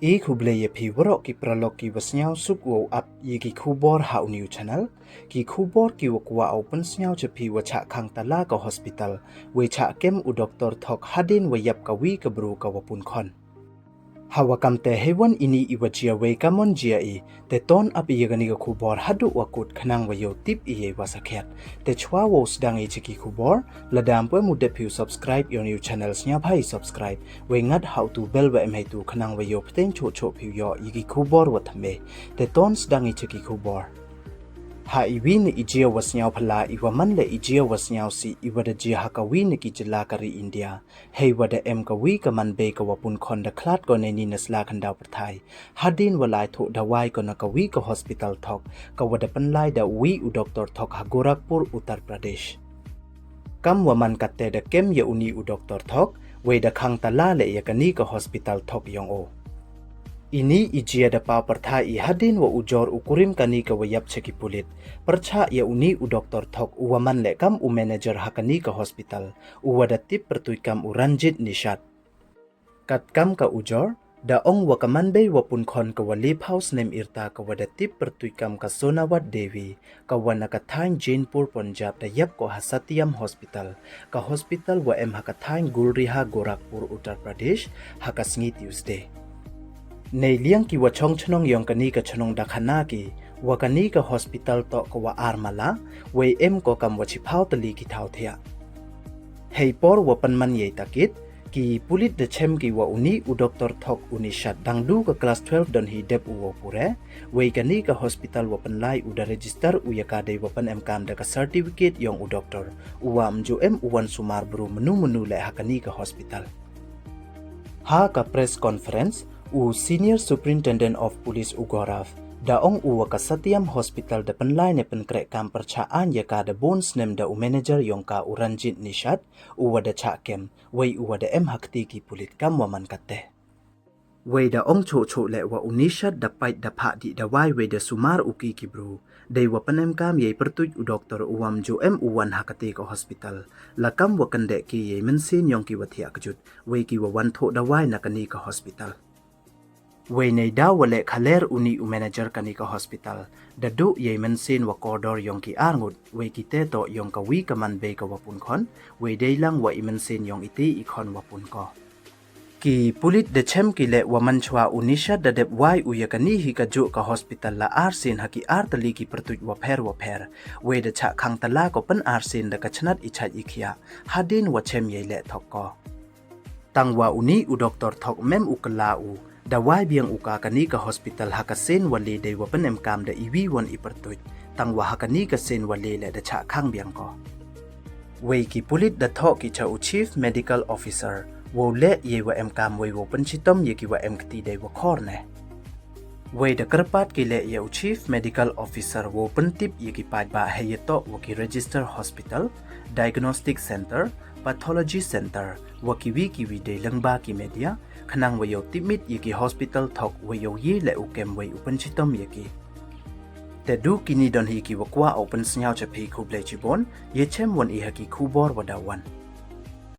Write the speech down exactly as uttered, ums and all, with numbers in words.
I khublei ya phi waroh ki paralok ki wa sniawsuk wow ap ya ki khubor ha u new channel. Ki khubor ki wa kwah u pynsniaw cha phi wa chah khang tala ka hospital, wei chah kem u doctor thok hadien wa yap ka wi ka bru ka wa pun khon. Ha wa kam te heiwan ini i wa jia wei kamon jia i, te ton ap ya kani ka khubor haduh wa kut khnang wa yoh tip i ya wa sakhiat. Te chwa wow sdang i cha ki khubor, lada ym pu em u dep phi u subscribe ya u new channel, sniawbha i subscribe, wei ngat ha u tu bell wa em hei tu khnang wa yoh pteng choh choh phi u yoh ya ki khubor wa thymme. Te ton sdang i cha ki khubor. Ha i wi na i jia wa sniaw phylla, i wa man le i jia wa sniaw sih, i wa da jia ha ka wi na ki jylla ka ri India. Hei wa da em ka wi ka man bei ka wa pun khon da khlad ko neini na sla khyndaw pyrthai. Hadien wa lai thoh dawai ko na ka wi ka hospital thok, ka wa da pynlai da wi u doctor thok ha Gorakhpur, Uttar Pradesh. Kam wa man katte da kem ya uni u doctor thok, wei da khang tala le ya kani ka hospital thok yong o. Ini i jia da paw pyrthai i hadien wa ujor u kurim kani ka wa yap cha ki pulit, pyrchah ya uni u doctor thok u wa man le kam u manager ha kani ka hospital, u wa da tip pyrtuit kam u Ranjit Nishad. Kat kam ka ujor, da ong wa ka man bei wa pun khon ka wa le phaw snem yrta ka wa da tip pyrtuit kam ka Sonawat Devi, ka wa na ka thaiñ Jainpur, Punjab, da yap ko ha Satyam Hospital, ka hospital wa em ha ka thaiñ Gulriha, Gorakhpur, Uttar Pradesh, ha ka sngi Tuesday. Nei liang ki wa chong chnong yong kani ka chnong da khana ki, wa kani ka hospital toh ka wa ar mala, wei em ko kam wa chiphaw tylli ki thaw thiah. Hei por wa pynman yei takit, ki pulit da chem ki wa uni u doctor thok u Nishad dang du ka class twelve don hi dep u wow pure, wei kani ka hospital wa pynlai u da register u ya ka dei wa pynemkam da ka certificate yong u doctor, u wa ym ju em u wan sumar bru mynnu mynnu le ha kani ka hospital. Ha ka press conference, u Senior Superintendent of Police u Gaurav, da ong u wa ka Satyam Hospital da pynlai ne pynkreh kam pyrchah aiñ ya ka da bun snem da u manager yong ka u Ranjit Nishad, u wa da chah kem, wei u wa da em ha kti ki pulit kam wa man katte. Wei da ong choh choh le wa u Nishad da pait da phah dih dawai wei da sumar u ki ki bru, dei wa pynemkam yei pyrtuit u doctor u wa ym ju em u wan ha kate ka hospital, la kam wa kyndeh ki yei mynsiem yong ki wa thiah kjut, wei ki wa wan thoh dawai na kani ka hospital. Wei nei daw wa le khaler uni u manager kani ka hospital, da duh yei mynsiem wa kordor yong ki ar ngut, wei kite toh yong ka wi ka man bei ka wa pun khon, wei dei lang wa i mynsiem yong iti i khon wa pun ko. Ki pulit da chem ki le wa man chwa u Nishad da dep wai u ya kani hi ka juh ka hospital la ar sien ha ki ar tylli ki pyrtuit wa pher wa pher, wei da chah khang tala ko pyn ar sien da ka chnat i chait i khiah, hadien wa chem yei le thok ko. Tang wa uni u doctor thok mem u kylla u, da wai biang u ka kani ka hospital ha ka sien wa le dei wa pynemkam da i wi won i pyrtuit, tang wa ha kani ka sien wa le le da chah khang biang ko. Wei ki pulit da thoh ki cha u Chief Medical Officer, wow le yei wa emkam wei wow pynchitom ya ki wa em kti dei wa khor ne. Wei da kyrpad ki le ya u Chief Medical Officer wow pyntip ya ki paidbah hei ya toh wa ki register hospital, diagnostic center, pathology center, wa ki wi ki wi dei lyngba ki media, khnang wa yow tipmit ya ki hospital thok wa yow ye le u kem wei u pynchitom ya ki. Te du kini don hi ki wa kwah u pynsniaw cha phi, khublei chibun, ya chem won i ha ki khubor wa daw wan.